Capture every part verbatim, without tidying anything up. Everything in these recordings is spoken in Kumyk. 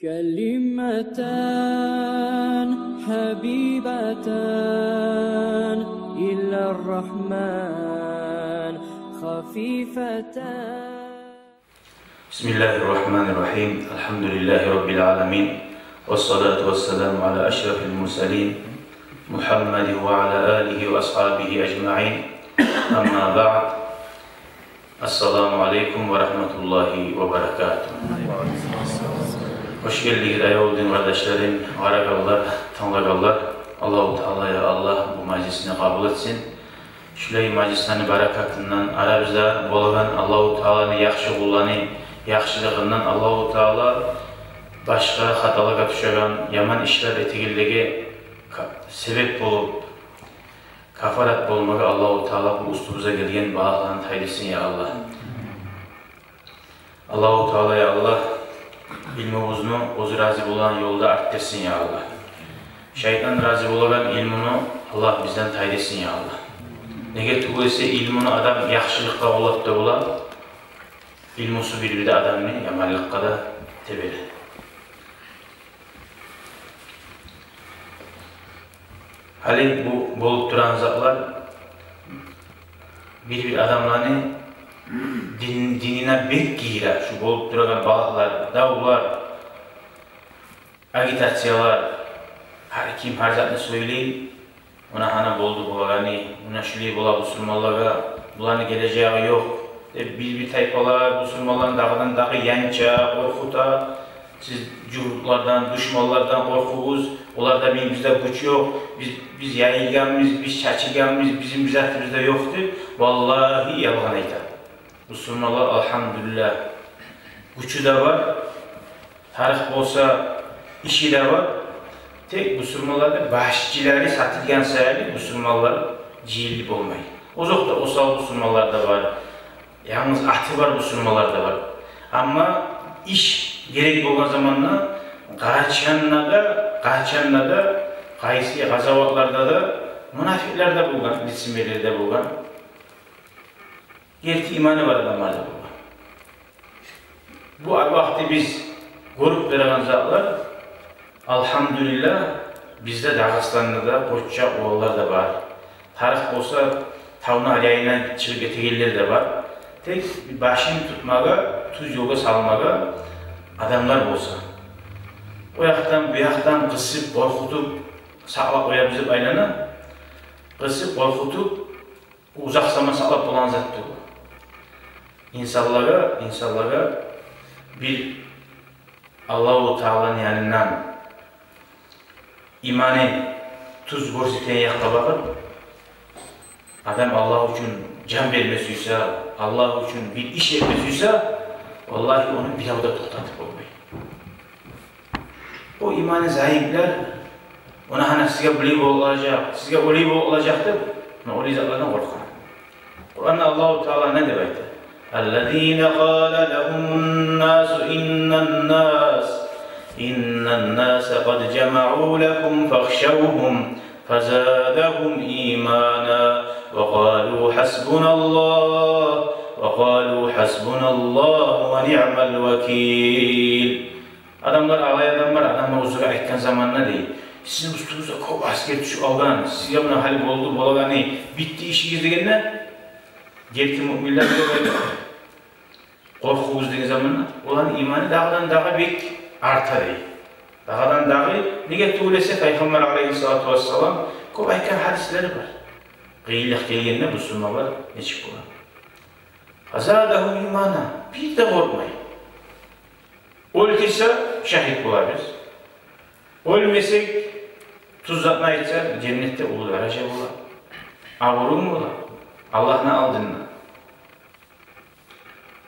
كلمتان حبيبتان إلى الرحمن خفيفتان. بسم الله الرحمن الرحيم. الحمد لله رب العالمين. والصلاة والسلام على أشرف المرسلين محمد وعلى آله وأصحابه أجمعين. أما بعد. Ассаламу алейкум ва рагьматуллагьи ва баракатугь. Хош гелдигиз, аявлу дин къардашларым, къарагъанлар, тынглагъанлар. Аллагьу Таала, я Аллагь, бу мажлисни къабул этсин. Шулай мажлислени баракатындан арабызда болагъан Аллагьу Тааланы яхшы къулланы яхшылыгъындан Аллагьу Таала башгъа хаталагъа тюшеген, яман ишлер этегенлеге ка-, себеп болуп, кафарат болмагъа Аллагьу Таала бу уьстюбюзге гелген балагьланы тайдырсын, я Аллагь. Аллагьу Таала, я Аллагь, илмубузну оьзю рази болагъан ёлда артдырсын, я Аллагь. Шайтан рази болагъан илмуну Аллагь бизден тайдырсын, я Аллагь. Неге тюгюл эсе, илмуну адам яхшылыкъгъа къоллап да бола, илмусу бир-бирде адамны яманлыкъгъа да тебере. Гьали бу болуп турагъан затлар бир-бир адамланы дин, динине бек гийире. Шу болуп турагъан балагьлар, давлар, агитациялар, гьар ким гьар затны сёйлей. Муна гьана болду болагъаны, муна шулай бола бусурманлагъа, буланы гележеги ёкъ деп, бир-бир тайпалар бусурманланы дагъыдан-дагъы янча, къоркъута. Сиз жугьутлардан, душманлардан къоркъугъуз, оларда, би-, бизде гюч ёкъ, биз, биз яйылгъанбыз, биз чачылгъанбыз, бизин бир затыбыз да ёкъ деп, валлагьи, ялгъан айта. Бусурманлар, алгьамдулиллагь, гючю де бар, тарыкъ болса, иши де бар. Тек бусурманланы башчылары сатылгъан саялы бусурманлар жыйылып болмай. Озокъда, осал бусурманлар да бар, янгыз аты бар бусурманлар да бар. Амма иш герек болгъан заманда, къачанда да, къачанда да, къайсы къазаватларда да мунафикълар да болгъан, лицемерлер де болгъан. Герти иманы бар адамлар да болгъан. Бу гьар вакъти биз гёрюп турагъан затлар, алгьамдулиллагь, бизде Дагъыстанда да къоччакъ уланлар да бар. Тарыкъ болса, тавну аръяйына чыгъып гетегенлер де бар. Тек башын тутмагъа, тюз ёлгъа салмагъа адамлар болса. О якъдан, бу якъдан къысып, къоркъутуп, сакълап къоябыз деп айлана. Къысып, къоркъутуп, узакъ заман сакълап болагъан зат тюгюл. Инсанлагъа, инсанлагъа бир Аллагьу Тааланы янындан иманы тюз гёрсетеген якъгъа багъып, адам Аллагь учун жан берме сюйсе, Аллагь учун бир иш этме сюйсе, валлагьи, ону бирев де токътатып болмай. О иманы заиплер, она гьана сизге булай болажакъ, сизге олай болажакъ деп, муна олай затлардан къоркъа. Къуранда Аллагьу Таала не деп айта? الذين قال لهم الناس إن الناس، إن الناس قد جمعوا لكم فاخشوهم فزادهم إيمانا وقالوا حسبنا الله، وقالوا حسبنا الله ونعم الوكيل. Адамлар, алай адамлар, адамлар оьзлеге айтгъан заманда, дей, сизин уьстюгюзге кёп асгер тюшюп алгъан, сизге муна гьали болду болагъаны, битди ишигиз дегенде, герти муъминлер къоркъугъуз деген заманда, оланы иманы дагъыдан-дагъы бек арта, дей. Дагъыдан-дагъы, неге тюгюл эсе, Пайхаммар алайгьиссалату вассалам кёп айтгъан гьадислери бар. Къыйынлыкъ гелгенде бусурманлар нечик бола. فزادهم إيمانا, бир де къоркъмай. Оьлтюрсе, шагьит болабыз. Оьлмесек, тюз затны айтса, женнетде уллу даража бола, абурунг бола Аллагьны алдында.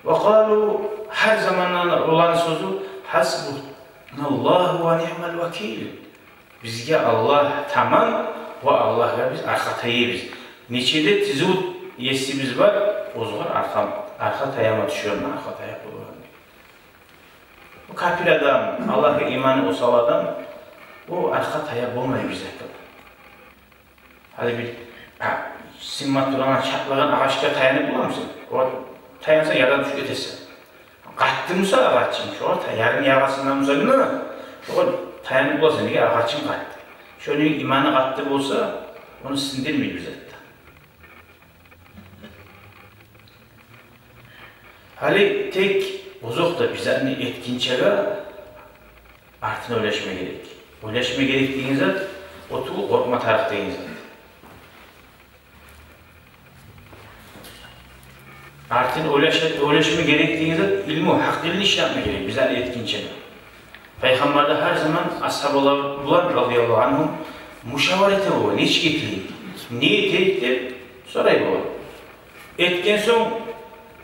وقالوا, гьар заманда оланы сёзю, حسبنا الله ونعم الوكيل. Бизге Аллагь таман ва Аллагьгъа биз аркъа таябыз. Нече де тизут есибиз бар, огъар аркъа, аркъа таяма тюшюрме, аркъа таяп болагъан. О капир адам, Аллагьгъа иманы осал адам, о аркъа таяп болмай бир затгъа. Гьали бир, гьа, сынма турагъан, чатлагъан агъачгъа таянып боламысан? О таянса, ярдан тюшюп гетесен. Къатты буса агъач, шогъар та-, ярны ягъасындан буса, не? Огъар таянып боласан, неге, агъачынг къатты. Шону иманы къатты болса, ону сындырмай бир зат да. Гьали тек озокъда бир затны этгинчеге артын ойлашма герек. Ойлашма герек деген зат, о тюгюл къоркъма тарыкъ деген зат. Артын ойлаша-, ойлашма герек деген зат, илму, гьакъылны ишлетме герек бир затны этгинчеге. Пайхаммар да гьар заман асгьабалар булан, радияллагьу ангьум, мушавара эте болгъан, нечик этейик, не этейик деп сорай болгъан. Этген сонг,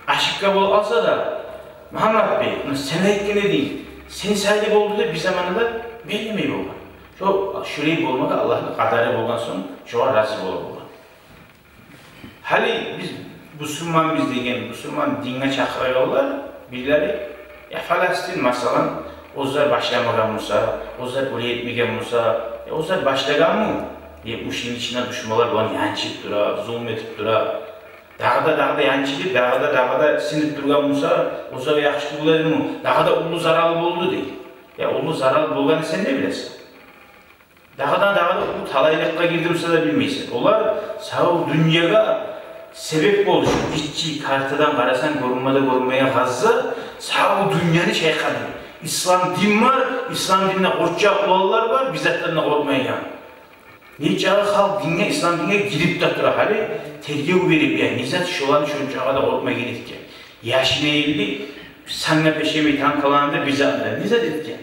ошибка болуп къалса да, Мугьаммат бей, муна сен айтгъан эдинг, сен сайлы болду деп бир заманда да белгилемей болгъан. Шо, шолай болмагъа Аллагьны къадары болгъан сонг, шогъар рази бола болгъан. Гьали биз бусурманбыз деген, бусурман динге чакъырагъанлар бирлери, я Фаластин, масала, оьзлер башламагъан буса, оьзлер олай этмеген буса, я оьзлер башлагъанмы деп, ушуну ичинде душманлар булан янчып тура, зулму этип тура. Дагъы да, дагъы да янчылып, дагъы да, дагъы да сынып тургъан буса, оьзлеге яхшы тюгюл эдими, дагъы да уллу зарал болду дей. Я уллу зарал болгъанны сен не билесен? Дагъы да, дагъы да уллу талайлыкъгъа гирди буса да билмейсен. Олар сав дюньягъа себеп болду. Шу гиччи картадан къарасанг, гёрюнме де гёрюнмейген Газза сав дюньяны чайкъады. Ислам дин бар, ислам динде къоркъакъ уланлар бар, бир затдан да къоркъмайгъан. Нечакъы халкъ динге, ислам динге гирип де тура гьали, тергев берип, я не зат шоланы шончакъы да къоркъмайгъан этген. Яшына ерли, санга пешемей танкаланы да, бир затны да, не зат этген.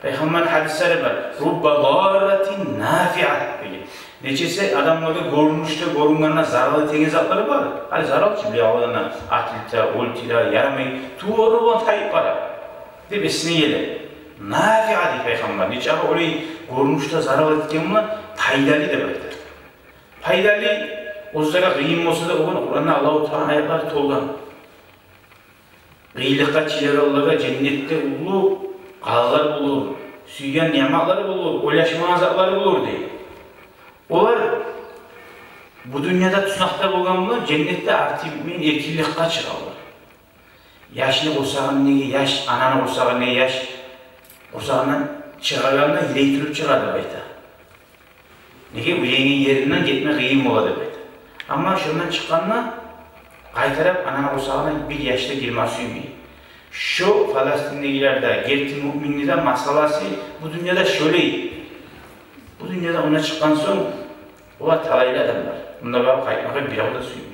Пайхаммарны гьадислери бар. «Рубба дарратин нафиа», деген. Нечесе адамлагъа гёрюнюшде гёрюнгенде зарал этеген затлар бар. Гьали зарал чы, бир алгъанда атылып да, оьлтюрюп, ярамай, тувары булан тайып бара деп эсине геле. Нафиа дей Пайхаммар. Нечакъы олай гёрюнюшде зарал этген булан пайдалы деп айта. Пайдалы, оьзлеге къыйын болса да, огъар Къуранда Аллагьу Тааланы аятлары толгъан. Къыйынлыкъгъа чыдагъанлагъа женнетде уллу къалалар болур, сюйген ниъматлар болур, ойлашмагъан затлар болур дей. Олар бу дюньяда туснакъда болгъан булан женнетде арты битмейген эркинликге чыгъалар. Яшны къурсагъындагъы яш, ананы къурсагъындагъы яш къурсагъындан чыгъагъанда йылай туруп чыгъа деп айта. Неге, уьйренген еринден гетме къыйын бола деп айта. Амма шондан чыкъгъанда къайтарып ананы къурсагъына бир яш да гирме сюймей. Шо Фаластиндегилер де, герти муъминни де масъаласы бу дюньяда шолай. Бу дюньядан онда чыкъгъан сонг, олар талайлы адамлар. Онда барып къайтмагъа бирев де сюймей.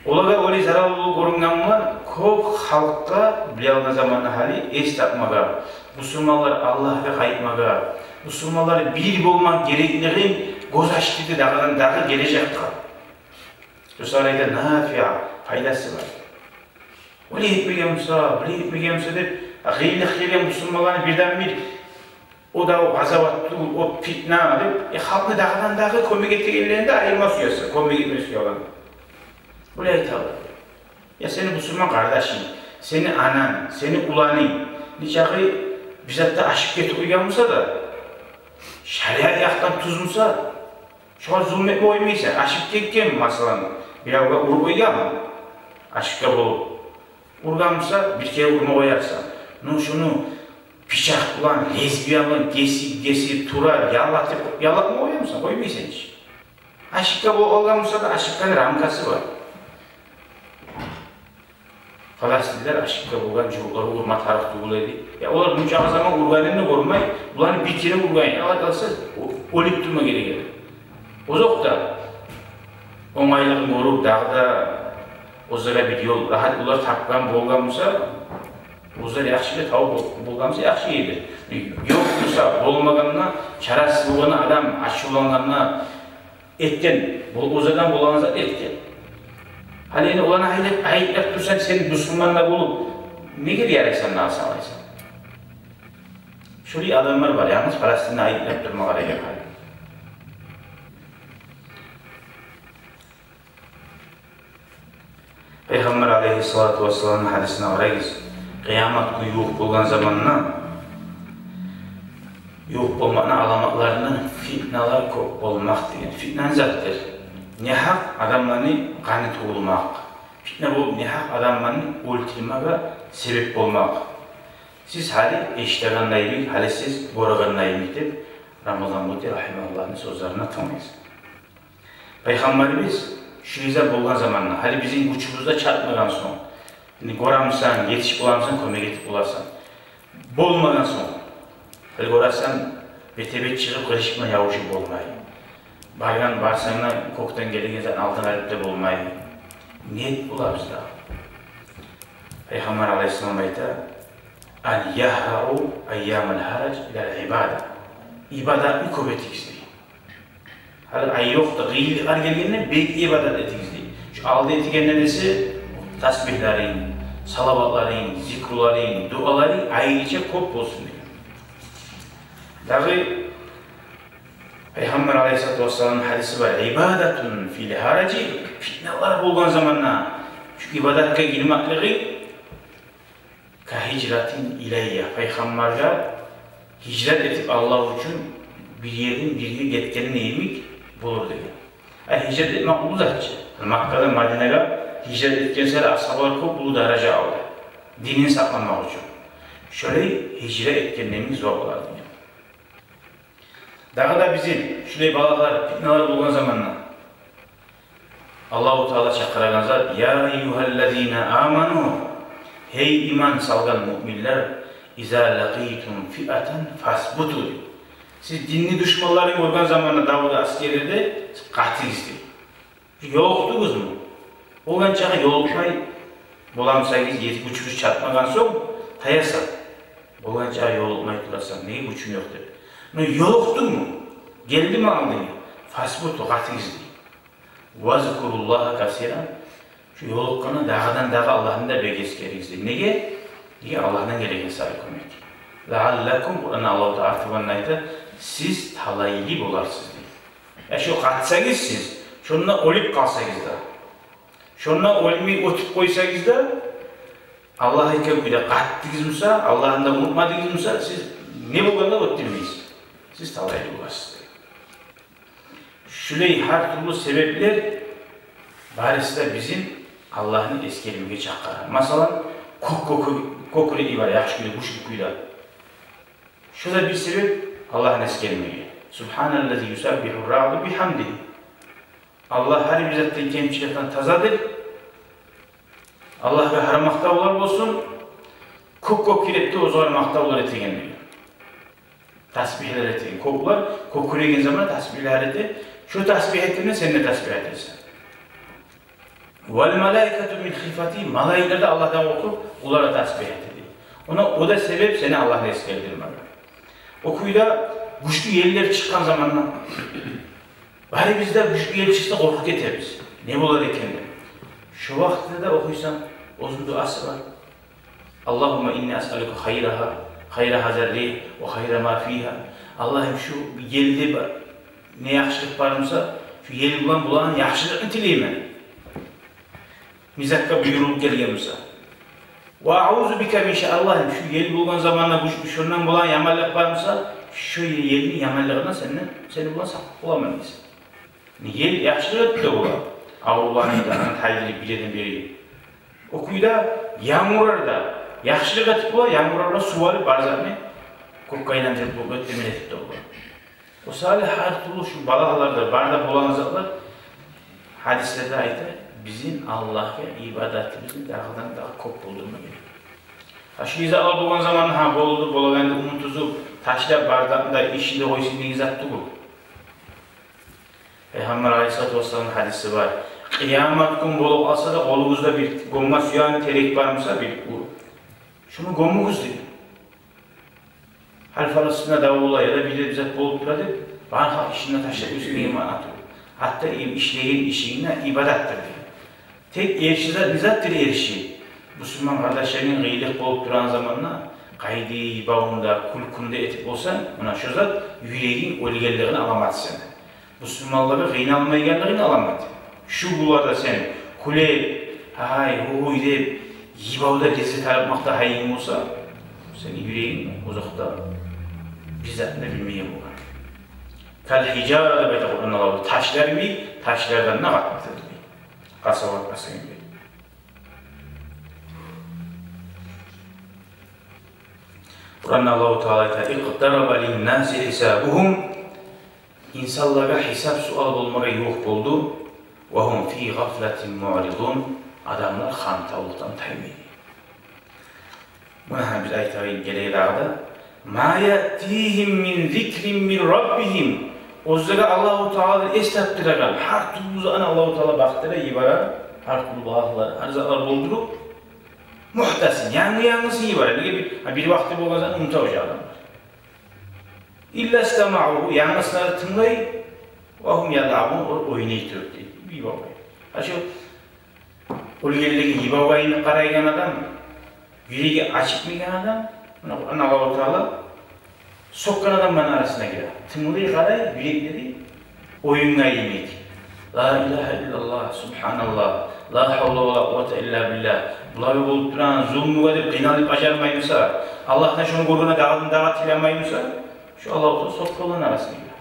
Олагъа олай зарал болуп гёрюнген булан кёп халкъгъа бир алгъан заманда гьали эс тапмагъа, бусурманлар Аллагьгъа къайтмагъа, бусурманлар бир болмакъ гереклигин гёз ачдырды дагъыдан-дагъы гележекге. Шо саялы да нафиа, пайдасы бар. Олай этмеген буса, булай этмеген буса деп, къыйынлыкъ гелген бусурманланы бирден-бир о да о къазават тюгюл, о питна деп, э, халкъны дагъыдан-дагъы кёмек этегенлерин де айырма сюесен, кёмек этме сюеген. Булай айталар. Я сени бусурман къардашынг, сени ананг, сени уланынг нечакъы бир затда ашып гетип къойгъан буса да, шариат якъдан тюз буса, шогъар зулму этме къоймайсан. Ашып гетген, масала, биревге уруп къойгъан, ашып гетип къойгъан. Ургъан буса, бир керен урма къоярсан. Ну, шуну пычакъ булан, лезвия булан гесип, гесип, турап, ялатып, ялатма къоярсан, къоймайсан гьеч. Ошибка болуп къалгъан буса да, ошибканы рамкасы бар. Фаластинлер ошибка болгъан жугьутланы урма тарыкъ тюгюл эди. Я олар мунча заман ургъанын да гёрмей, буланы бир керен ургъан эди. Алай къалса, о-, оьлюп турма герек эди. Озокъда, онгайлыгъын гёрюп, дагъы да оьзлеге бир ёл, рагьат ёллар тапгъан болгъан буса, оьзлер яхшы бир тавуп бол-, болгъан буса, яхшы эди. Ёкъ буса, болмагъанда, чарасыз болгъанда адам, ачувлангъанда этген, бу оьзлерден болгъан зат этген. Гьали энни оланы айып-, айыплап турсанг, сен бусурман да болуп, неге ярайсан, насип алайсан? Шулай адамлар бар, янгыз Фаластинни айыплап турма къарайгъан гьали. Пайхаммар алейгьиссалату вассаламны гьадисине къарайгъыз. Къыямат гюн ювукъ болгъан заманда, ювукъ болмакъны аламатларындан фитналар кёп болмакъ деген. Фитна не затдыр? Негьакъ адамланы къаны тёгюлмек. Фитна болуп, негьакъ адамланы оьлтюрмеге себеп болмакъ. Сиз гьали эшитегенлей йимик, гьали сиз гёрегенлей йимик», — деп Рамазан Бути рагьимагьуллагьны сёзлерине тынглайбыз. Пайхаммарыбыз шу иза болгъан заманда, гьали бизин гючюбюз де чатмагъан сонг, энни гёремисен, етишип боламысан, кёмек этип боларсан. Болмагъан сонг, гьали гёресен, бетге-бет чыгъып, къырышып, ябушуп болмай. Баргъан, барсанг да, кёкден гелеген затны алдын алып да болмай. Не этип болабыз да? Пайхаммар алайгьиссалам айта: «Ан ягьрау айямал гьараж илал ибада». Ибадатны кёп этигиз дей. Гьали ай ёкъда, къыйынлыкълар гелгенде бек ибадат этигиз дей. Шу алда этегенден эсе тасбигьлеринг, салаватларынг, зикруларынг, дуаларынг айрыча кёп болсун деген. Дагъы Пайхаммар алайгьиссалату вассаламны гьадиси бар: «Ибадатун фил гьаражи», питналар болгъан заманда шу ибадатгъа гирмеклиги, «ка гьижратин илайя», пайхаммаргъа гьижрат этип, Аллагь учун бир ерден бир ерге гетгенни йимик болур деген. А гьижрат этмек уллу зат чы. Маккадан Мадинагъа гьижрат этген саялы асгьабалар кёп уллу даража алды, динин сакъламакъ учун. Шолай гьижрат этгенни йимик зор болар деген. Дагъы да бизин шулай балагьлар, питналар болгъан заманда Аллагьу Таала чакъырагъан зат: «Я айюгьаллазина аману», гьей иман салгъан муъминлер, «иза лакъитум фиатан фасбуту», — дей. Сиз динни душманларын гёрген заманда, давда, аскерлерде, сиз къатыгъыз дей. Ёлукъдугъузму? Болгъанчагъа ёлукъмай боламысагъыз, етип гючюгюз чатмагъан сонг, таясан. Болгъанчагъа ёлукъмай турасан, неге, гючюм ёкъ деп. Но ёлукъдугъузму? Гелдими алдынга? «Фасбуту», къатыгъыз дей. «Вазкуруллагьа касиран». Шу ёлукъгъанда дагъыдан-дагъы Аллагьны да бек эсгеригиз дей. Неге? Неге? Аллагьдан гелеген саялы кёмек. «Лааллакум», Къуранда Аллагьу Таала артындан айта, сиз талайлы боларсыз дей. Я шо къатсагъыз сиз, шонда оьлюп къалсагъыз да, шонда оьлмей оьтюп къойсагъыз да, Аллагь айтгъан кюйде къатдыгъыз буса, Аллагьны да унутмадыгъыз буса, сиз не болгъанда оьтдюрмейсиз. Сиз талайлы боласыз. Шулай гьар тюрлю себеплер барысы да бизин Аллагьны эсгермеге чакъыра. Масала, кёк, кёк, кёкюрек ибара, яхшы кюйде, гючлю кюйде. Шу да бир себеп Аллагьны эсгермеге. «Субгьаналлази юсаббигьу рагьду бигьамдигьи». Аллагь гьар бир затдан, кемчиликден тазадыр. Аллагьгъа гьар макътавлар болсун. Кёк, кёкюрек де оьзюне макътавлар этеген деген. Тасбигьлер этеген. Кёклер кёкюреген заманда тасбигьлер эте. Шо тасбигь этгенде сен де тасбигь этесен. «Вал малаикату мин хифатигьи», малайиклер де Аллагьдан къоркъуп, олар да тасбигь эте дей. Она о да себеп сени Аллагьны эсгердирмеге. О кюйде гючлю еллер чыкъгъан заманда, барыбыз да гючлю ел чыкъса къоркъуп гетебиз, не болар экен деп. Шо вакътиде де охуйсан, оьзюню дуасы бар. «Аллагьумма инни асъалука хайрагьа, хайра гьазар ригь ва хайра ма фигьа». Аллагьым, шу елде бар не яхшылыкъ бар буса, шу ел булан болагъан яхшылыкъны тилеймен. Не затгъа буюрулуп гелген буса. «Ва аузу бика мин шар-», Аллагьым, шу ел болгъан заманда бу, шондан болагъан яманлыкъ бар буса, шу елни яманлыгъындан сени, сени булан сакъланып боламан дейсен. Ел яхшылыкъ этип де бола, аврувланы да тайдырып, бир ерден бир ерге. О кюйде янгурлар да яхшылыкъ этип бола, янгурлар да сув алып, бар затны кёкге айландырып, бу этип, мен этип де бола. О саялы гьар тюрлю шу балагьлар да, бар да болагъан затлар, гьадислерде айта, бизин Аллагьгъа ибадатыбызны дагъыдан-дагъы кёп болдурма герек. А шу изалар болгъан заманда, гьа, болду, болагъанны унутгъузуп, ташлап, бар затны да, ишин де къойсун деген зат тюгюл. Пайхаммар алайгьиссалату вассаламны гьадиси бар. Къыямат гюн болуп къалса да, къолугъузда бир гёмме сюеген терек бар буса, бир у-, шуну гёмюгюз деген. Гьали Фаластинде давуллар яда бир де бир зат болуп тура деп, бар халкъ ишин де ташлап, уьстюне ийман атып. Гьатта эм ишлеген ишинг де ибадатдыр деген. Тек эрши зат не затдыр, эрши? Бусурман къардашларынг къыйынлыкъ болуп турагъан заманда, къайдагъы йыбавунгда, кюлкюнгде этип болсанг, муна шо зат юрегинг оьлгенлигини аламаты сени. Бусурманлагъа къыйналмайгъанлыгъынгны аламаты. Шу гюнлерде сен кюлеп, гьай-гьуй деп, йыбавда леззет алып макътагъанынг болса, сени юрегинг озокъда бир затны да билмейген болгъан. «Кал хижара» деп айта Къуранда Аллагь, ташлар йимик, ташлардан да къатты деп. Къасават къасават деп. Къуранда Аллагьу Таала айта: «Икътараба линнаси хисабугьум». Инсанлагъа хисап-суал болмагъа ювукъ болду. «Ва гьум фи гъафлатин муъридун». Адамлар хантавлукъдан таймай. Муна биз айтайыкъ гелеген дагъы да: «Ма яътигьим мин зикрин мин раббигьим». Оьзлеге Аллагьу Тааладан эс тапдырагъан, гьар тюрлю затны Аллагьу Таала бакъдыра йибере, гьар тюрлю балагьлар, гьар затлар болдуруп, мугьдасин, янгы-янгысын йибере. Неге бир, гьа, бир вакъти болгъан затны унута уже адамлар. «Илла стамагьугьу», янгысын тынглай, «ва гьум ялъабун», о-, ойнай туруп дей. Йибермей. Гьа, шо оьлгенлеге йибермейин къарайгъан адам, юреги ачыкъмайгъан адам, муна Аллагьу Таала сёкген адамланы арасына гире. Тынглай, къарай, юреклери оюнгъа йимик. «Ла илагьа иллаллагь, субгьаналлагь, ла гьавла ва ла къуввата илла биллагь». Булай болуп турагъан зулмугъа деп къыйналып бажармай буса, Аллагьдан шону гёрюне дагъы, дагъы тилемей буса, шо Аллагьу Таала сёкгенлени арасына гире.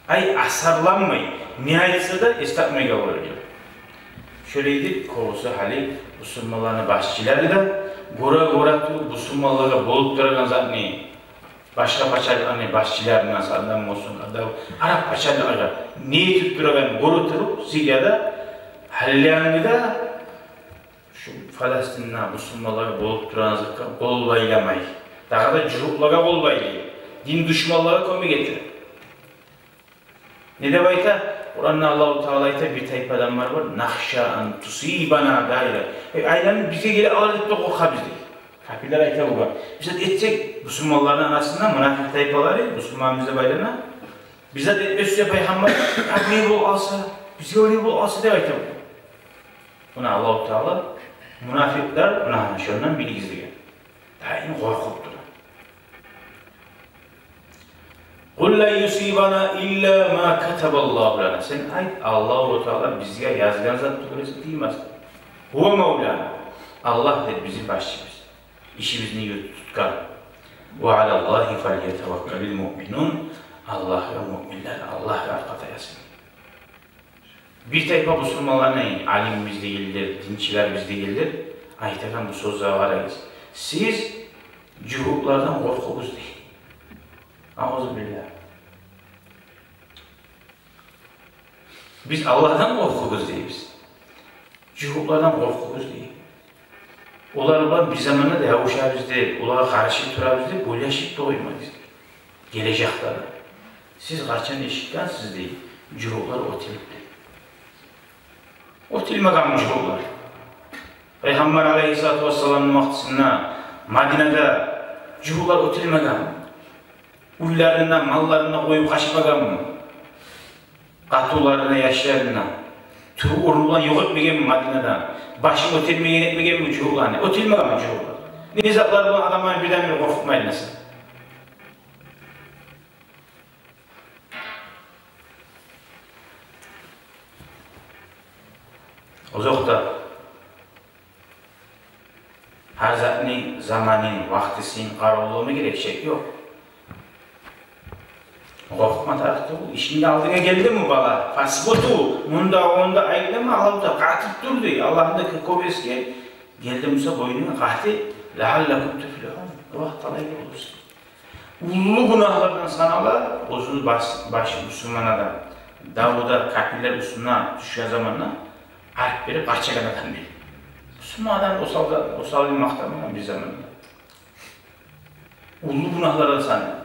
Ай, асарланмай, не айтса да эс тапмай къалар. Шолай деп, кёбюсю гьали бусурманланы башчылары да гёре-гёре туруп, бусурманлагъа болуп турагъан затны, башгъа пачалыкъланы башчыларына, Саддам болсун, Каддафи, араб пачалыкълары не этип турагъанын гёре туруп, Сирияда, гьали янгыда шу Фаластинде бусурманлагъа болуп турагъан затгъа къол байламай, дагъы да жугьутлагъа къол байлай, дин душманлагъа кёмек эте. Не деп айта? Къуранда Аллагьу Таала айта, бир тайпа адамлар бар: «Нахша ан тусибана даира». Э, айланып бизге геле алар деп де къоркъабыз дей. Капирлер айта бугъар. Биз зат этсек, бусурманланы арасында мунафикъ тайпалары, бусурманбыз деп айлана, биз зат этмесе, пайхаммар, «Абуна болуп алса, бизге олай болуп алса», — деп айта бугъар. Муна Аллагьу Таала мунафикълар, муна шондан билигиз деген. Дайым къоркъуп тура. «Къул лан юсибана илла ма катабаллагьу лана». Сен айт, Аллагьу Таала бизге язгъан зат тюгюл эсе тиймес. «Гьува мавлана». Аллагь деп бизин башчыбыз, ишибизни юрютюп тутгъан. «Ва алаллагьи фалятаваккалил муъминун». Аллагьгъа муъминлер, Аллагьгъа аркъа таясын. Бир тайпа бусурманланы, алимибиз дегенлер, динчилерибиз дегенлер айтагъан бу сёзге къарагъыз: «Сиз жугьутлардан къоркъугъуз», — дей. Аузубиллагь. Биз Аллагьдан къоркъугъуз дейбиз. Жугьутлардан къоркъугъуз дей. Олар булан бир заманда да ябушабыз деп, олагъа къаршы турабыз деп ойлашып да къоймагъыз. Гележекде де. Сиз къачан эшитгенсиз дей, жугьутлар оьтюлюп деп? Оьтюлмегенми жугьутлар? Пайхаммар алайгьиссалату вассаламны вакътисинде Мадинада жугьутлар оьтюлмегенми? Уьйлерин де, малларын да къоюп къачмагъанмы? Къатынларын да, яшларын да. Туруп орнундан ёкъ этмегенми Мадинада? Башын гётермеген этмегенми жугьутланы? Оьтюлмегенми жугьутлар? Не затлар булан адамланы бирден-бир къоркъутмайлы эсе? Озокъда, гьар затны заманын, вакътисин къаравуллама герек, шек ёкъ. Къоркъутма тарыкъ тюгюл. Ишинг алдынга гелдими, бала? Фасбуту, мунда, онда айыплама, Аллагьу Таала къатып тур дей. Аллагьны да кё-, кёп эсге, гелди буса бойнунга къаты, «лаъаллакум туфлигьун». О вакъти талайлы болурсуз. Уллу гюнагьлардан санала оьзюню баш-, башы бусурман адам, давда, капирлер уьстюне тюшген заманда арт берип къачагъан адам дей. Бусурман адам осал да, осалын макътамагъан бир заманда. Уллу гюнагьлардан санала.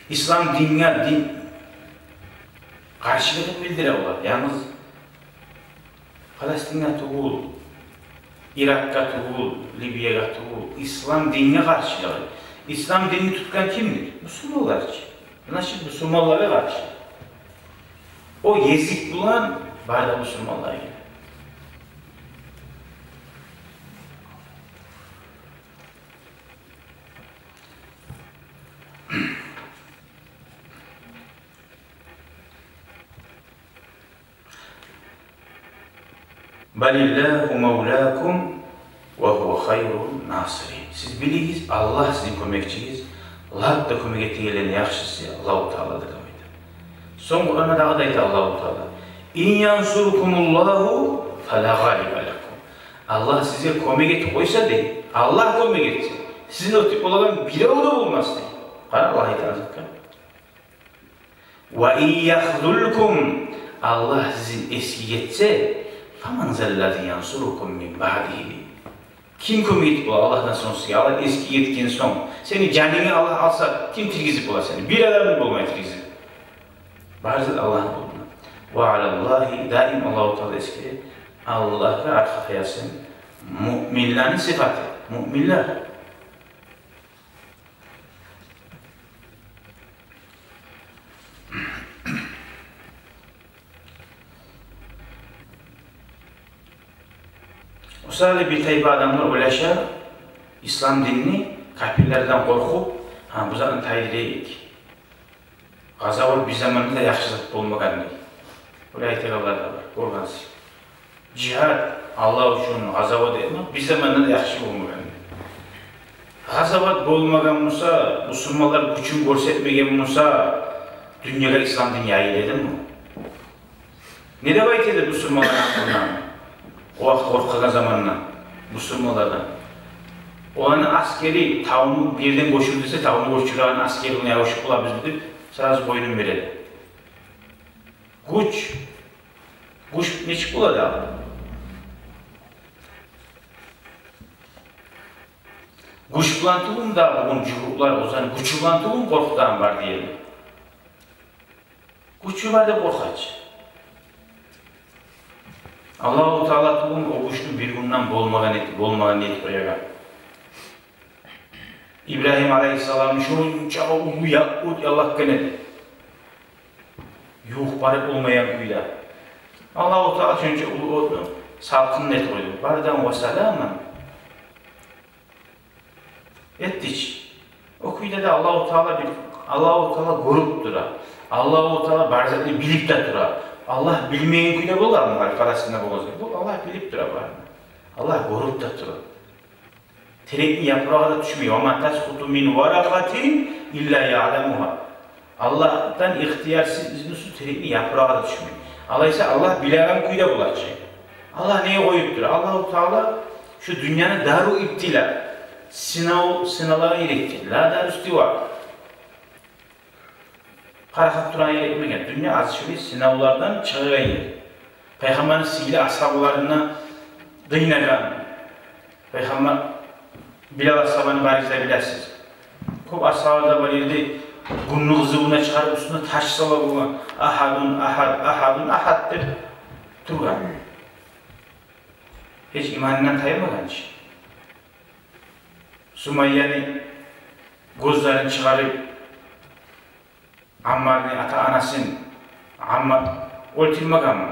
Ислам динге, дин къаршылыгъын билдире олар. Янгыз Палестинге тюгюл, Иракъгъа тюгюл, Ливиягъа тюгюл. Ислам динге къаршылыгъы. Ислам динни тутгъан кимдир? Бусурманлар чы. Значит, бусурманлагъа къаршы. О гезик булан бары да бусурманлар геле. «Балиллагьу мавлакум ва гьува хайрун насирин». Сиз билигиз, Аллагь сизин кёмекчигиз, лап да кёмек этегенлени яхшысы Аллагьу Таала деп айта. Сонг Къуранда дагъы да айта Аллагьу Таала: «Ин янсуркумуллагьу фала гъалиба лакум». Аллагь сизге кёмек этип къойса, дей, Аллагь кёмек этсе, сизин оьтюп болагъан бирев де болмас, дей. Къара, Аллагь айтагъан затгъа. «Ва ин яхзулкум», Аллагь сизин эсгик этсе, «фаман заллази янсурукум мин баъдигьи», дей. Ким кёмек этип бола Аллагьдан сонг сизге? Аллагь эсгик этген сонг, сени жанынгны Аллагь алса, ким тиргизип бола сени? Бир адам да болмай тиргизип. Бары зат Аллагьны къолунда. «Ва алаллагьи», даим Аллагьу Таала эсгере, Аллагьгъа аркъа таясын. Муъминлени сыпаты. Муъминлер. О саялы бир тайпа адамлар ойлаша, ислам динни капирлерден къоркъуп, гьа, бу затны тайдырайыкъ. Къазават бир заманда да яхшы зат болмагъан, дей. Олай айтагъанлар да бар, гёргенсиз. Жигьад, Аллагь учун къазават этмек бир заманда да яхшы болмагъан, дей. Къазават болмагъан буса, бусурманлар гючюн гёрсетмеген буса, дюньягъа ислам дин яйыла эдими? Не деп айта эди бусурманлар гьакъында? О вакъти къоркъагъан заманда бусурманлардан. Оланы аскери тавну бир ерден гёчюр десе, тавну гёчюреген аскери, ону ябушуп болабыз деп, сразу бойнун бере эди. Гюч, гюч нечик бола дагъы? Гюч булан тюгюлмю дагъы бугюн жугьутлар, оьзлени гючю булан тюгюлмю къоркъутагъан бар дей эди. Гючю бар деп къоркъа чы. Аллагьу Таала тюгюлмю о гючню бир гюнден болмагъан эт-, болмагъан этип къоягъан? Ибрагьим алайгьиссаламны шонча уллу я-, от яллатгъан эди. Ювукъ барып болмайгъан кюйде. Аллагьу Таала шонча уллу отну салкъын этип къойду. Бардан ва саламан этди чи. О кюйде де Аллагьу Таала бир, Аллагьу Таала гёрюп тура. Аллагьу Таала бар затны билип де тура. Аллагь билмейген кюйде болгъанмы гьали Палестинде болгъан зат? Ёкъ, Аллагь билип тура барын. Аллагь гёрюп де тура. Терекни япырагъы да тюшмей. «Ва ма таскъуту мин варакъатин илла яъламугьа». Аллагьдан ихтиярсыз, изнусуз терекни япырагъы да тюшмей. Алайса Аллагь билеген кюйде бола чы. Аллагь неге къоюп тура? Аллагьу Таала шу дюньяны дару ибтила, сынав, сыналгъа герек экен. Ла дару истива. Парахат турагъан ер этмеген. Дюнья аз чы бир сынавлардан чыгъагъан ер. Пайхаммарны сыйлы асгьабаларына къыйнагъан. Пайхаммар, Билал асгьабаны барыгъыз да билесиз. Кёп асгьабалар да бар эди, гюнню къызывуна чыгъарып, уьстюне таш сала болгъан. «Агьадун агьад, агьадун агьад» деп тургъан. Гьеч иманындан таймагъан чы. Сумайяны гёзлерин чыгъарып, Аммарны ата-анасын Аммар оьлтюрмегенми?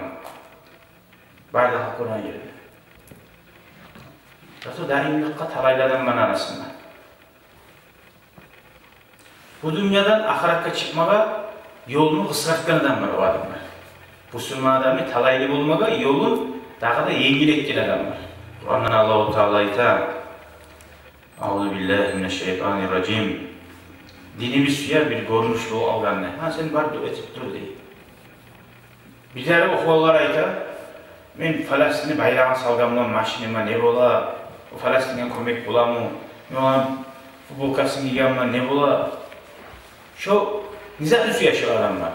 Бары да гьакъ къургъан ерде. Зато даимликге талайлы адамланы арасында. Бу дюньядан ахыратгъа чыкъмагъа ёлну къысгъартгъан адамлар о адамлар. Бусурман адамны талайлы болмагъа ёлун дагъы да енгил этген адамлар. Къурандан Аллагьу Таала айта: «Аузу биллагьи минаш-шайтанир-ражим». Динибиз сюе бир гёрюнюш болуп алгъанны. «Гьа, сен бар, дуа этип тур», – дей. Бирлери охугъанлар айта: «Мен Фаластинни байрагъын салгъан булан машинама не бола? О Фаластинге кёмек боламы? Мен оланы футболкасын гийген булан не бола?» Шо не затны сюе шо адамлар?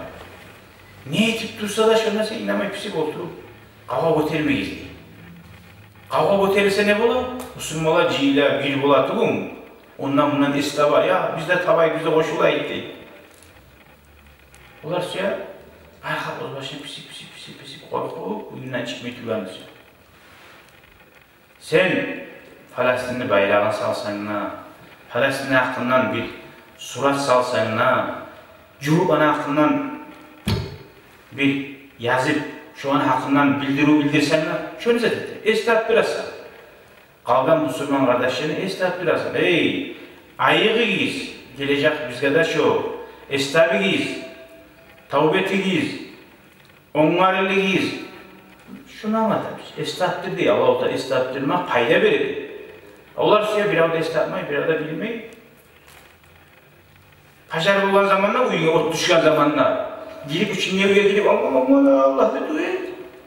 Не этип турса да, шонда сен инамай писип олтуруп, къавгъа гётермегиз, дей. Къавгъа гётерилсе не бола? Бусурманлар жыйыла, бир бола тюгюлмю? Ондан-мундан эс таба, я, биз де табайыкъ, биз де къошулайыкъ, дей. Олар сюе, гьар хал оьз башына писип, писип, писип, писип, къоркъуп, уьюнден чыкъмай тургъанны сюе. Сен Фаластинни байрагъын салсанг да, Фаластинни гьакъындан бир сурат салсанг да, жугьутланы гьакъындан бир язып, шоланы гьакъындан билдирив билдирсенг де, шону зат эте. Эс тапдырасан. Къалгъан бусурман къардашланы эс тапдырасан. Эй, айыгъыгъыз, гележек бизге де шо. Эс табыгъыз, тавба этигиз, онгарылыгъыз. Шуну англатабыз. Эс тапдыр дей Аллагьу Таала, эс тапдырмакъ пайда береди. Олар сюе бирев де эс тапмай, бирев де билмей. Пожар болгъан заманда, уьюнге от тюшген заманда, Гирип, учун не уьйге гирип, «Аллагь, Аллагь, Аллагь» деп дуа эт.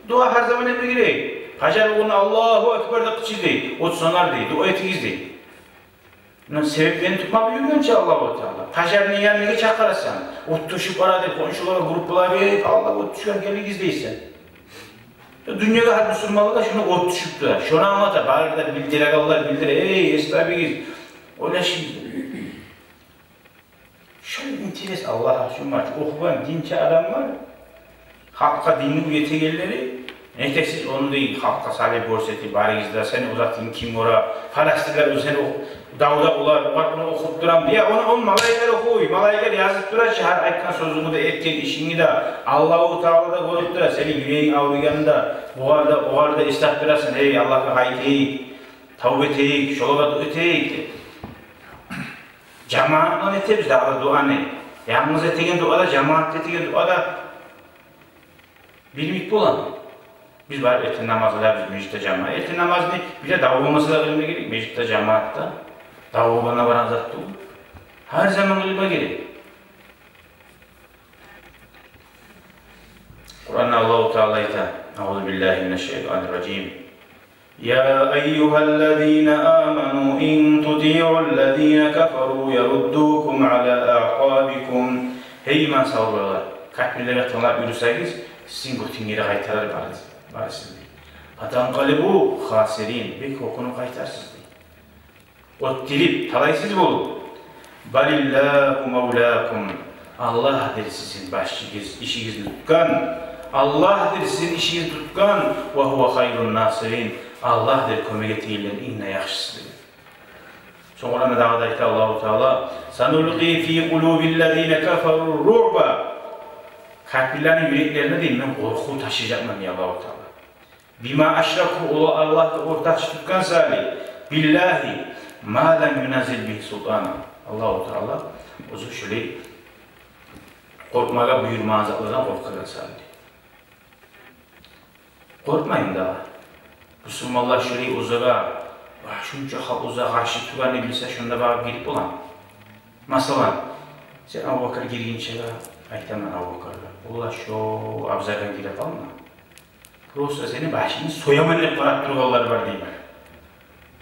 Дуа гьар заман этме герек. Пажар гюн «Аллагьу акбар» деп къычыр дей, от сёнер дей, дуа этигиз дей. Муна себеплени тутма буюргъан чы Аллагьу Таала. Пажарны янына чакъырасан, от тюшюп бара деп, хоншулагъа, группалагъа берип, «Аллагь, от тюшген, гелигиз» дейсен. Дюньягъа, гьар бусурманлагъа шунда от тюшюп тура. Шону англата, бары да билдирегенлер билдире: «Эй, эс табыгъыз, ойлашыгъыз». Шо интерес Аллагь учун бар. Охугъан динчи адамлар, халкъгъа динни уьйретегенлери, нетесиз ону дей, халкъгъа салып гёрсетип, барыгъыз да, сени узатгъын ким гёре, фаластинлер, сени о давда олар, огъар ону охуп турам дей. Ону, ону малайиклер охуй, малайиклер язып тура чы, гьар айтгъан сёзюнгню де, этген ишингни де, Аллагьу Таала да гёрюп тура, сени юрегинг авруйгъанны да, огъар да, огъар да эслеп турасан: «Эй, Аллагьгъа къайтайыкъ, тавба этейик, шолагъа дуа этейик», – деп. Жамаат булан этебиз дагъы дуаны. Янгыз этеген дуа да, жамаат этеген дуа да бир йимик боламы? Биз барып эртен намаз къылабыз межитде жамаат. Эртен намазны бир де дав болмаса да къылма герек, межитде жамаатда. Дав болгъанда барагъан зат тюгюл. Гьар заман къылма герек. Къуранда Аллагьу Таала айта: «Аузу биллагьи минаш-шайтанир-ражим. Я айюгьаллазина аману ин тутиъуллазина кафару яруддукум ала аъкъабикум». Гьей иман салгъанлар, капирлеге тынглап юрюсегиз, сизин гётюнгерге къайтарар барыгъыз, барыгъыз сизин. Фатанкъалибу хасирин, бек гьёкюнюп къайтарсыз дей. Оьттюрюп, талайсыз болуп. Балиллагьу мавлакум. Аллагьдыр сизин башчыгъыз, ишигизни тутгъан. Аллагьдыр сизин ишигизни тутгъан. Ва гьува хайрун насирин. Аллагьдыр кёмек этегенлени инг де яхшысы деген. Сонг Къуранда дагъы да айта Аллагьу Таала: «Санулкъи фи къулубиллазина кафару руъба». Капирлени юреклерине дей мен къоркъув ташлажакъман дей Аллагьу Таала. «Бима ашраку», олар Аллагьгъа ортакъчы тутгъан саялы, «биллагьи ма лам юназзил бигьи султана». Аллагьу Таала оьзю шолай къоркъмагъа буюрмагъан затлардан къоркъагъан саялы. Къоркъмаймы дагъы? Бусурманлар шолай оьзюне, ва, шунча халкъ оьзюне къаршы тургъанны билсе, шонда багъып гирип боламы? Масала, сен Абубакар гиргинчеге айтаман Абубакаргъа: «Валлагь, шо абзаргъа гире къалма. Просто сени башынгны сояман деп къарап тургъанлар бар», – деймен.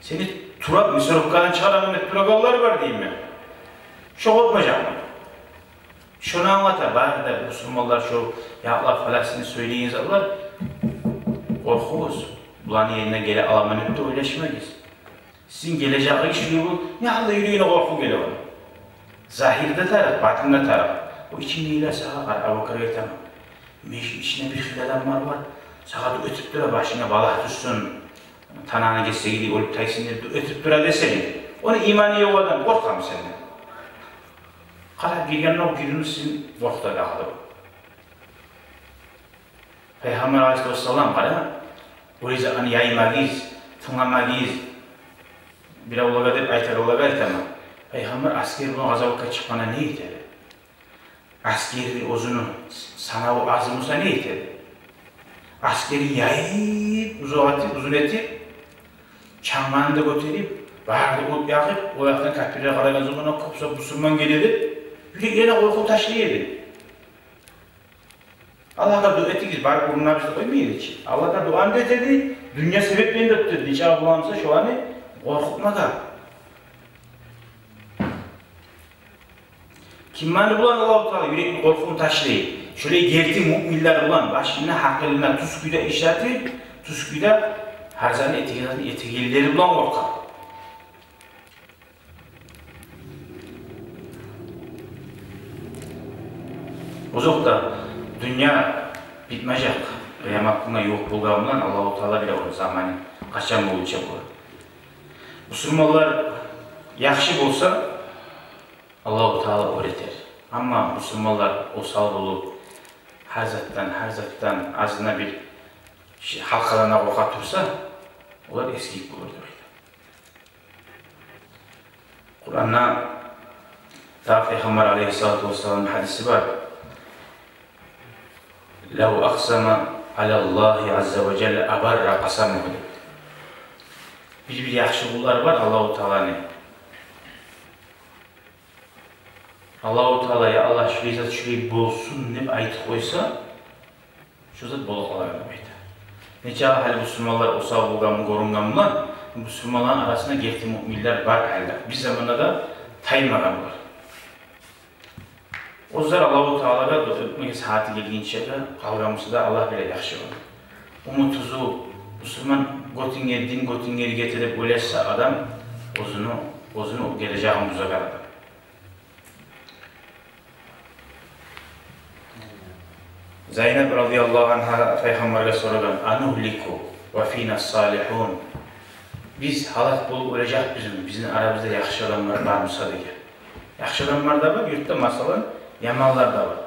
«Сени турап, мясорубкадан чыгъараман деп тургъанлар бар», – деймен. Шо къоркъмажакъмы? Шону англата бары да бусурманлар, шо якълап Фаластинни сёйлейген затлар. Къоркъугъуз. Буланы янына геле аламан деп де ойлашмагъыз. Сизин гележегигиз шулай бу, не гьалда юрегине къоркъув геле ону. Загьирде тарыкъ, батында тарыкъ. О ичингдегилер сагъа къара, Абубакаргъа айтаман: «Межитни ичинде бир хыйлы адамлар бар, сагъа дуа этип тура, башынга балагь тюшсюн, тананг гесегиди, оьлюп тайсын деп дуа этип тура», – десенг, ону иманы ёкъ адам къоркъамы сенден? Къарап гиргенде о гирюню сизин къоркъута дагъы да. Пайхаммар алайгьиссалату вассалам, къара, олай затны яймагъыз, тынгламагъыз. Биревлеге деп айтагъанлагъа айтаман. Пайхаммар асгер булан къазаватгъа чыкъгъанда не эте эди? Асгерни оьзюню санаву аз буса не эте эди? Асгерин яйып, узун этип, узун этип, чанганы да гётерип, барын да от якъып, о якъдан капирлер къарагъан заманда кёп сап бусурман геле эди, бир де яна къоркъув ташлай эди. Аллагьгъа дуа этигиз, барып урунабыз деп къоймай эди чи. Аллагьгъа дуаны да эте эди, дюнья себеплени де тута эди. Нечакъы боламыса шоланы къоркъутмагъа. Кимлени булан Аллагьу Таала юрекни къоркъувун ташлай? Шолай герти муъминлер булан, башына, гьакъылына тюз кюйде ишлетип, тюз кюйде гьар затны этеген, этегенлери булан къоркъа. Озокъда, дюнья битмежек. Къыямат гюнге ювукъ болгъан булан Аллагьу Таала биле ону заманы къачан болуп чыгъар. Бусурманлар яхшы болса, Аллагьу Таала оьр этер. Амма бусурманлар осал болуп, гьар затдан, гьар затдан азына бир ши-, гьалкъадан да къоркъа турса, олар эсгик болур деп айта. Къуранда да Пайхаммар алайгьиссалату вассаламны гьадиси бар. «Лав акъсама алаллагьи азза ва жалла абарра къасамугьу», – деп. Бир-бир яхшы къуллар бар Аллагьу Тааланы. Аллагьу Таала, я Аллагь, шулай зат шулай болсун деп айтып къойса, шо зат бола къалар деп айта. Нече гьали бусурманлар осал болгъанмы, гёрюнгенми, бусурманланы арасында герти муъминлер бар гьали де. Бир заманда да таймагъанлар. Оьзлер Аллагьу Таалагъа дуа этмеге сагьаты гелгинче де, къалгъан буса да Аллагь биле яхшылыгъын. Умутсуз, бусурман гётюнге, дин гётюнге гете деп ойлашса адам, оьзюню, оьзюню гележегин бузагъан адам. Зайнап радияллагьу ангьа Пайхаммаргъа сорагъан: «Анугьлику ва фина салигьун?» Биз гьалак болуп оьлежекбизми, бизин арабызда яхшы адамлар бар буса деген. Яхшы адамлар да бар юртда, масала, яманлар да бар.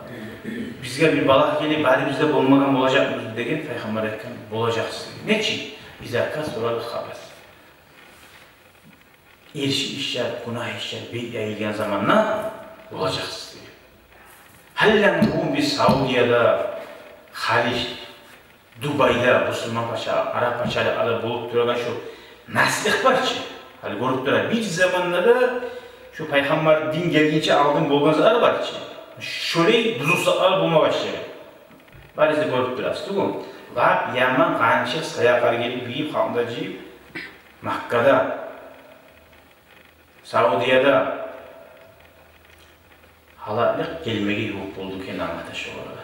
Бизге бир балагь гелип, барыбыз да болмагъан болажакъмы деген, Пайхаммар айтгъан: «Болажакъсыз». Нечик? «Иза касурал хабас». Эрши ишлер, гюнагь ишлер бек яйылгъан заманда болажакъсыз деген. Гьали бугюн биз Саудияда, Халиж, Дубайда, бусурман пача, араб пачалыкъларда болуп турагъан шо наслыкъ бар чы, гьали гёрюп тура, бир заманда да шо Пайхаммар дин гелгинче алдын болгъан затлар бар чы, шолай бузукълар болма башлады. Барыгъыз да гёрюп турасыз тюгюлмю? Лап яман къанча саякълар гелип, бийип, халкъны да жыйып, Маккада, Саудияда гьалаклыкъ гелмеге ювукъ болду экен, Аллагь да шогъар да.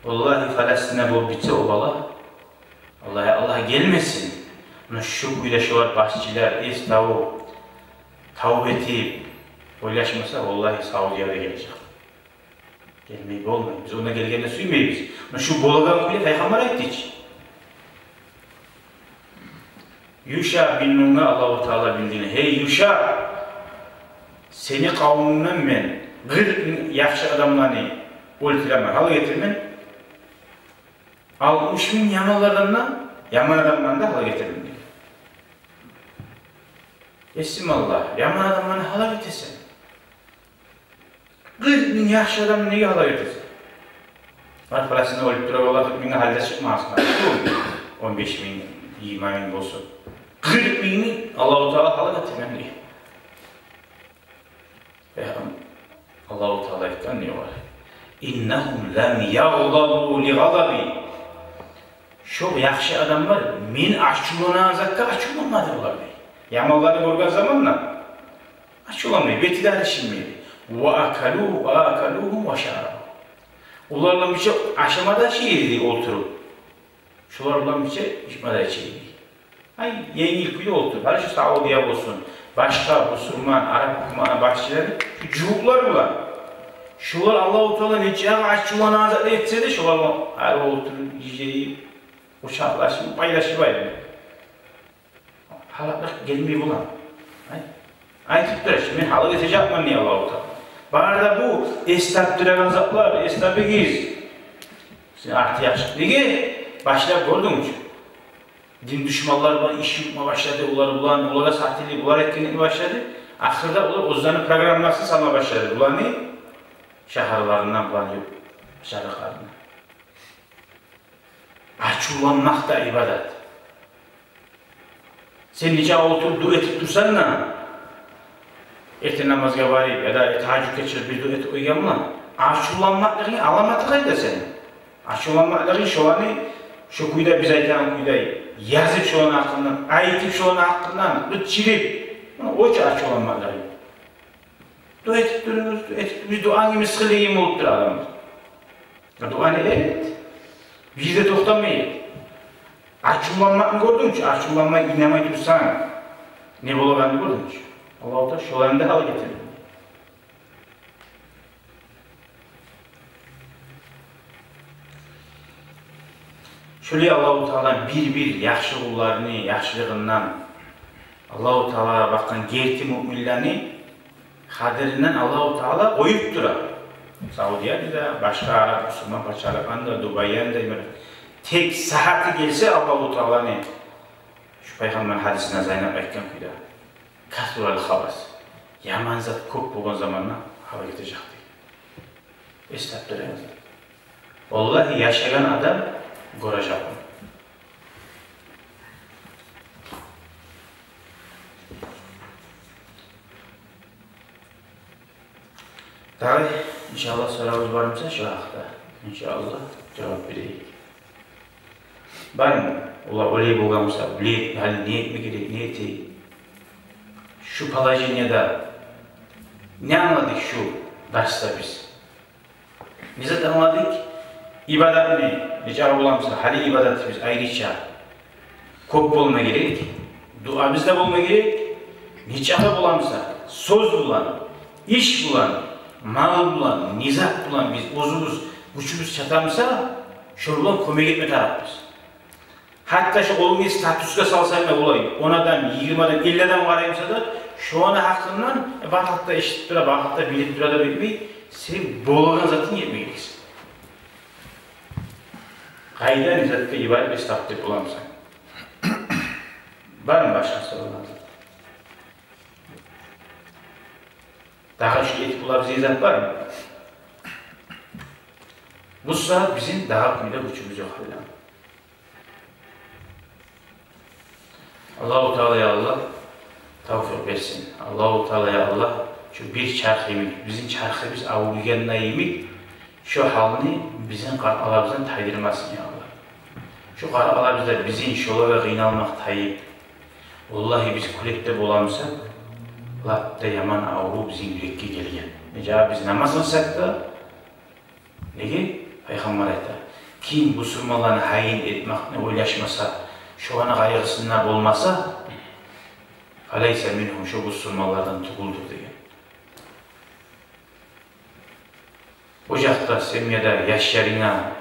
Валлагь, Палестина болуп битсе о балагь, Аллагь, Аллагь гелмесин. Муна шу кюйде шолар, башчылар, эс тавуп, тавба этип ойлашмаса, валлагь, Саудия да гележек. Гелмей болмай. Биз онда гелгенни сюймейбиз. Муна шу болагъан кюйде Пайхаммар айтды чы. Юша бин Нунгъа Аллагьу Таала билдирген: «Гьей, Юша, сени къавумунгдан мен къыркъ минг яхшы адамланы оьлтюремен, гьалак этермен. Алтмыш минг яманлардан да, яман адамланы да гьалак этермен», — деген. «Эсим Аллагь, яман адамланы гьалак этесен. Къыркъ минг яхшы адамны неге гьалак этесен?» Бар Палестинде оьлюп турагъанлар къыркъ мингге гьали де чыкъмагъан. Он беш минг, йигирма минг болсун. «Къыркъ мингни Аллагьу Таала гьалак этермен», — деген. Э, Аллагьу Таала айтгъан не бар? «Иннагьум лам ягъдабу ли гъадаби». Шо яхшы адамлар мени ачувланагъан затгъа ачувланмады олар, дей. Яманланы гёрген заманда ачувланмай, бети де алышынмай. «Ва акалу, ва акалугьум ва шарабу». Олар булан бирче ашама да иче эди олтуруп. Шолар булан бирче ичме де иче эди. Ай, енгил кюйде олтуруп. Гьали шу Саудия болсун, башгъа бусурман, араб гьукуматны башчылары, шу жугьутлар булан. Шолар Аллагьу Таала нечакъы ачувланагъан зат этсе де, шолар булан гьали олтуруп, жыйып, къучакълашып, пайлашып айланып. Гьалаклыкъ гелмей булан. Ай, айтып тура чы, мен гьалак этежекмен дей Аллагьу Таала. Бары да бу эс тапдырагъан затлар, эс табыгъыз. Сен арты яхшы. Неге? Башлап гёрдюнгмю чю? Дин душманлар булан иш юрютме башлады, олар булан, олагъа сатылып, олар этген этме башлады. Ахырда олар оьзлени программасын салма башлады. Буланы шагьарларына, буланы ёкъ, шагьарларына. Ачувланмакъ да ибадат. Сен нече олтуруп дуа этип турсанг да, эртен намазгъа барып яда тагьажжудгъа чыгъып бир дуа этип къойгъан булан, ачувланмакълыгъынгны аламаты къайда сени? Ачувланмакълыгъынг шоланы, шо кюйде, биз айтагъан кюйде, язып шоланы гьакъындан, айтып шоланы гьакъындан, къычырып, муна о чу ачувланмакълыгъынг. Дуа этип туругъуз, дуа этип туругъуз, дуаны мисгинлиги болуп тура адамлар. Дуаны эт, бир де токътамай эт. Ачувланмакъны гёрдюнгмю чю? Ачувланмай, инамай турсанг, не болагъанны гёрдюнгмю чю? Аллагьу Таала шоланы да гьалак этер. Шолай Аллагьу Таала бир-бир яхшы къулларыны яхшылыгъындан, Аллагьу Таалагъа бакъгъан герти муъминлени къадиринден Аллагьу Таала къоюп тура. Саудияны да, башгъа араб мусулман пачалыкъланы да, Дубайны да, Эмират. Тек сагьаты гелсе Аллагьу Тааланы, шу Пайхаммарны гьадисинде Зайнап айтгъан кюйде, «Касурал хабас». Яман зат кёп болгъан заманда гьалак этежек дей. Эс тапдырагъыз. Валлагь, яшагъан адам гёрежек. Гьали, иншааллагь, соравугъуз бармыса шо гьакъда, иншааллагь, жавап берейик. Бармы? Олар олай болгъан буса, биле, гьали не этме герек, не этейик? Шу положенияда не англадыкъ шу дарсда биз? Не зат англадыкъ? Ибадатны нечакъы боламыса, гьали ибадатыбыз айрыча кёп болма герек, дуабыз да болма герек. Нечакъы боламыса, сёз булан, иш булан, мал булан, не зат булан биз оьзюбюз гючюбюз чатамыса, шо булан кёмек этме тарыкъбыз. Гьатта шо къолунгну статусгъа салсанг да, олай он адам, йигирма адам, элли адам къараймыса да, шону гьакъындан, э, бары халкъ да эшитип тура, бары халкъ да билип тура деп этмей, сен болагъан затынг этме герексен. Къайда, не затгъа ибадат эс тапдырып боламыса? Бармы башгъа соравлар? Дагъы шо этип болабыз зат бармы? Бу сагьат бизин дагъы кюйде гючюбюз ёкъ гьали. Аллагьу Таала, я Аллагь, тавфикъ берсин. Аллагьу Таала, я Аллагь, шо бир чарх йимик, бизин чархыбыз авруйгъанда йимик, шо гьалны бизин къаркъарабыздан тайдырмасын, я Аллагь. Шо къаркъарабызда бизин шолагъа къыйналмакъ тайып, валлагьи, биз кюлетде боламыса, лап да яман аврув бизин юрекге гелген. Нечакъы биз намаз къылсакъ да, неге? Пайхаммар айта: «Ким бусурманланы гьайын этмекни ойлашмаса, шоланы къайгъысында болмаса, фалайса мингьум, шо бусурманлардан тюгюлдюр», — деген. О якъда, семьяда яшларынга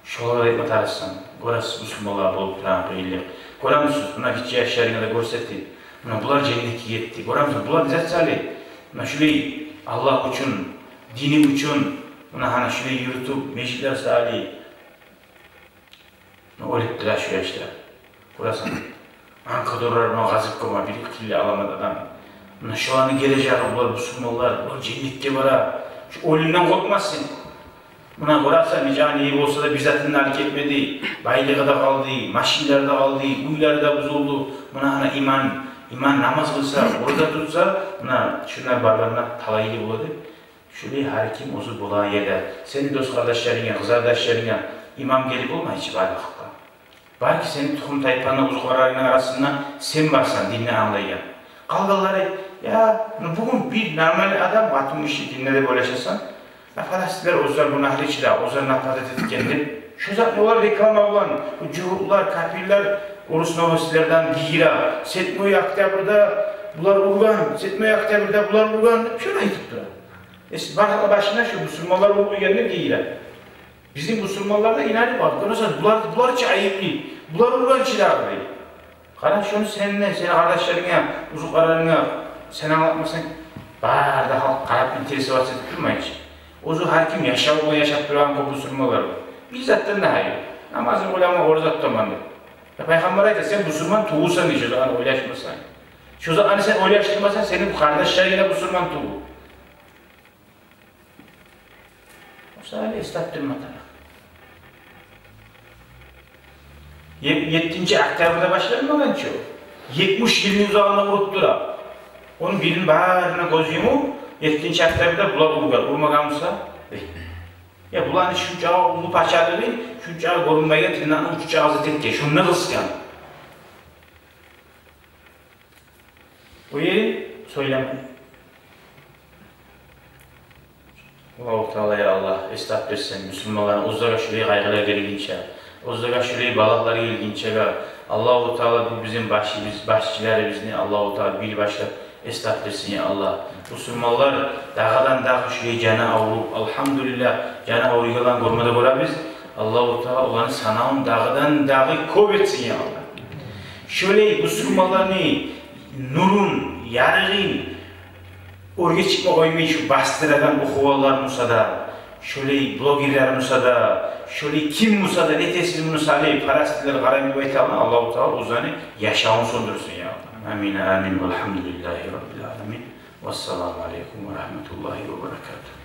шолай этме тарыкъсан. Гёресиз, бусурманлар болуп турагъан къыйынлыкъ. Гёремисиз, муна гиччи яшларынга да гёрсетип, муна булар женнетге гетди. Гёремисиз, булар не зат сали? Муна шулай Аллагь учун, дини учун, муна гьана шулай юрютюп, межитлер сали. Муна оьлюп тура шу яшлар. Гёресен, анкъа доралар булан къазып къойма бир къыйлы аламат адам. Муна шоланы гележеги, булар бусурманлар, булар женнетге бара. Шу оьлюмден къоркъмасын. Муна гёресен, нечакъы болса да, бир затын да алып гетмеди. Байлыгъы да къалды, машинлери де къалды, уьйлери де бузулду. Муна гьана иман, иман намаз къылса, ораза тутса, муна шундан баргъанда талайлы бола деп. Шулай гьар ким оьзю болагъан ерде. Сени дос-къардашларынга, къызардашларынга имам гелип болмай чы барлыкъгъа. Балики, сени тухум-тайпанг, узукъарларынгны арасында сен барсан, динни англайгъан. Къалгъанлары, я, ну, бугюн бир нормальный адам, къатын гиши динде деп ойлашасан, я, палестинлер оьзлер гюнагьлы чы да, оьзлер нападать этген деп. Шо затны олар реклама булан, бу жугьутлар, капирлер, орус новостилерден гийире, седьмое октябрьда булар ургъан, седьмое октябрьда булар ургъан деп шону айтып тура. Эс, бары башына шо бусурманлар уруп гелгенде гийире. Бизин бусурманлар да инанып алып, гёресен, булар, булар чы айыплы, булар ургъан чы дагъы дей. Къара, шону сен де, сени къардашларынга, узукъарларынга сен англатмасанг, бары да халкъ къарап, интересоваться этип турмай чы. Оьзю гьар ким яшавун яшап турагъан кёп бусурманлар бар. Бир затдан да гьайыр. Намазын къылама, ораза тутаман деп. Я, Пайхаммар айта, сен бусурман тюгюлсен дей, шо затны ойлашмасанг. Шо затны сен ойлашдырмасанг, сени къардашларынг да бусурман тюгюл. Шолай эс тапдырма тарыкъ. Е-, еттинчи октябрьда башланмагъан чы о. Етмиш йылны узагъында уруп тура. Ону бирин барына гёз юмуп, еттинчи октябрьда булар ургъан, урмагъан буса. Я, буланы шунча уллу пачалыгъы, шунча гёрюнмейген, тырнакъны учу чакъы зат этген, шунда къысгъан. О ерин сёйлемей. Аллагьу Таала, я Аллагь, эс тапдырсын бусурманланы, оьзлеге шулай къайгъылар гелгинче, оьзлеге шулай балагьлар гелгинче, Аллагьу Таала, бу бизин башыбыз, башчыларыбызны Аллагьу Таала бир башлап эс тапдырсын, я Аллагь. Бусурманлар дагъыдан-дагъы шулай жаны авруп, альгьамдулиллагь, жаны авруйгъанланы гёрме де гёребиз. Аллагьу Таала оланы санавун дагъыдан-дагъы кёп этсин, я Аллагь. Шолай бусурманланы нурун, ярыгъын оьрге чыкъма къоймай, шу бастырагъан охуванлар буса да, шолай блогерлер буса да, шолай ким буса да, нетесиз муну сали, палестинлер къарайман деп айтагъан, Аллагьу Таала оьзлени яшавун сёндюрсюн, я Аллагь. Амин, амин. Валгьамдулиллагьи раббил аламин. Вассаламу алейкум ва рагьматуллагьи ва баракатугь.